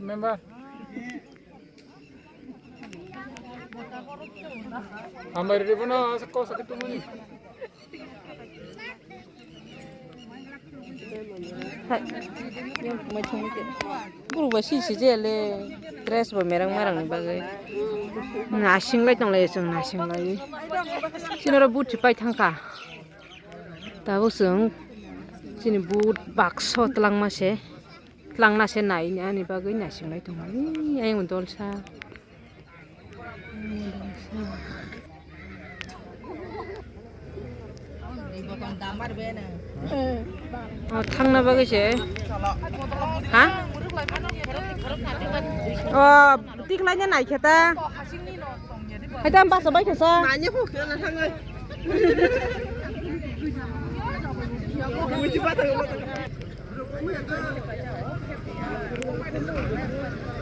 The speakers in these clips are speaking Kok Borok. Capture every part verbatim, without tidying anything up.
Member. Ambar ribono asa ko sakit tumani. Hai. Yang mai thangke. Buru ba si si je le. Dress bo merang merang ni bagwi. Nasing lai tong lai chwng nasing lai. Sinoro but si pai thangka. Tabuk chwng chini but bakso twlangma se. Twlangna se nai ani bagwi naising lai tong mani. Ayang dolsa. Oh, thangna bagwi se. Ha? Oh, tiklai ne nai kheta. Hai tam basa bai khesa.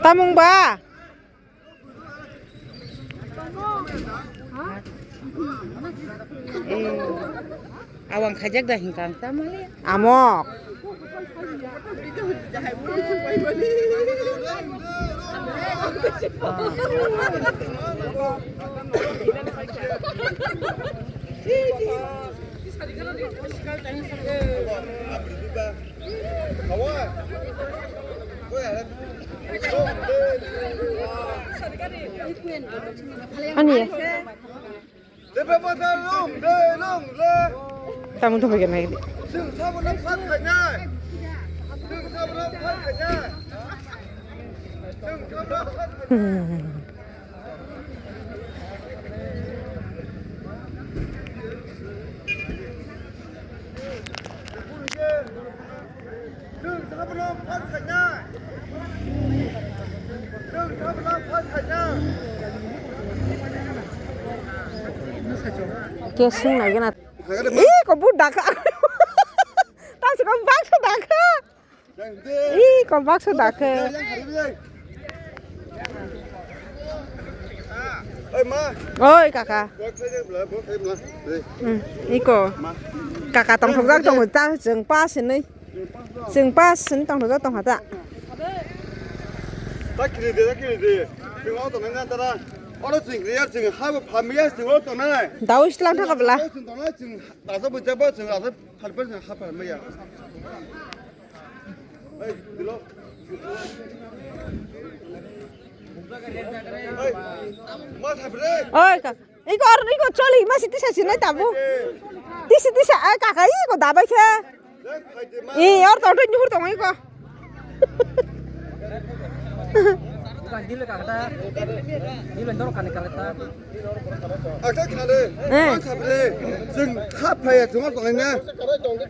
Tamung ba? Eh, awang khajak da hingkang tamale. Amok. Ani. Tamung to bagi nai. Kesung lagi na. Ih, kok budak. Tang si kok baksa dakha. Ih, kok baksa dakha. Oi, ma. Oi, kaka. Hmm, iko. Ma. Kaka tong thok jak tong ta jeng pa sinai. Jeng pa sin tong thok jak tong hata. Ta kiri de, ta kiri de. Jeng o tong nang tara. Oro jeng kiri ya jeng ha bo phamya jeng o tong nai. Dau islang thaka bla. Jeng tong nai jeng asa bo jaba jeng asa phalpa jeng ha phamya. Oi, ka-, iko or, iko choli, masi tisa sinai tabu. Tisi tisa, eh, kaka, iko dabai khe. Eh, or tong tong nyuhur tong iko. Bukan deal kata. Deal dorong kan kata. Akhe khale, eh. Ang khabre, chwng kha phaiya chwng tonglaina.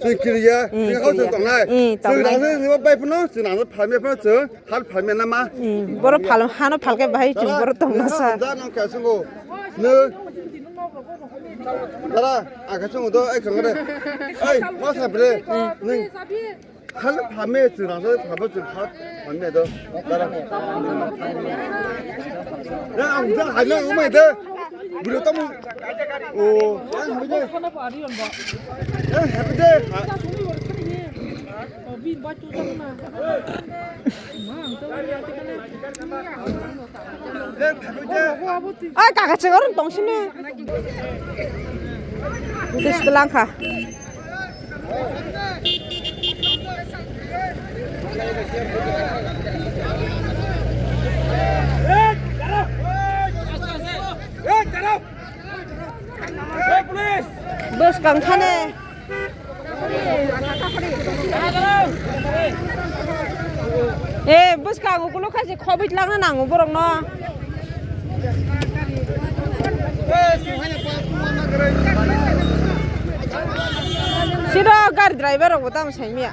Chwng kiriya, eh, chwng hao chwng kiriya. Tongnai. Eh, chwng tongnai. Rasa ni bai phano, chwng nang phalme phano chwng, hal phalme na ma. Eh, boro phal, hano phalke bahai chwng boro tongna sa. Da nang kha chwngo. Ne. Dara, akhe chwngo do, ai khangre. Ai, ma khabre. Eh. Nung. Hal phalme chwng rasa phalme chwng kha phalme do. Dara. Ya, ang da hai na umai de. Bro tamu. O, ang hai de. Ya, happy de. Oi, kaka chwng oro tong sini. Dis langkha. Bwskang thani. Eh, bwskang ukuluk khachi khobwi tlangna nango borokno. Siro gari driver rokbo tamo saimya.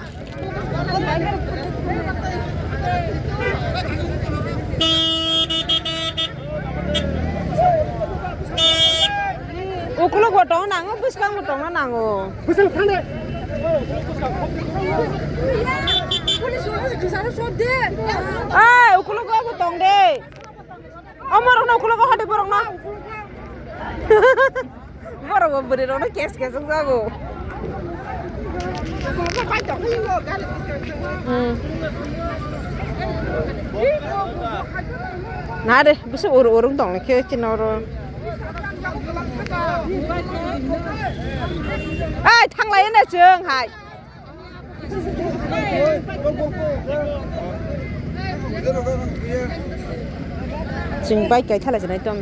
Ukuluk bo tong nango, bwskango tongna nango. Bwskango thang de. Ai, ukuluk bo tong de. Omorokno ukuluk hade borokno. Borok bo bwrwi rokno kes kes wng jago. Hmm. Nare, bwswk uru uru wng tong khe chini oro. Ai, thanglai na chwng hai. Chwng bike kai thala jwnai tong.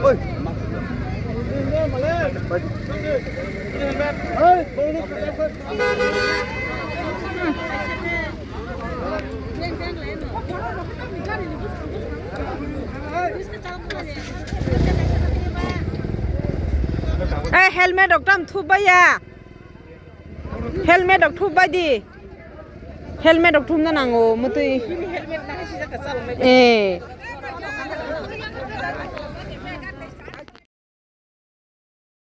Oi. Eh, helmet rok tam thup bai ya. Helmet rok thup bai di. Helmet rok thumna nango, mutui. Bini helmet nahai sijak ka chalok nai. Eh.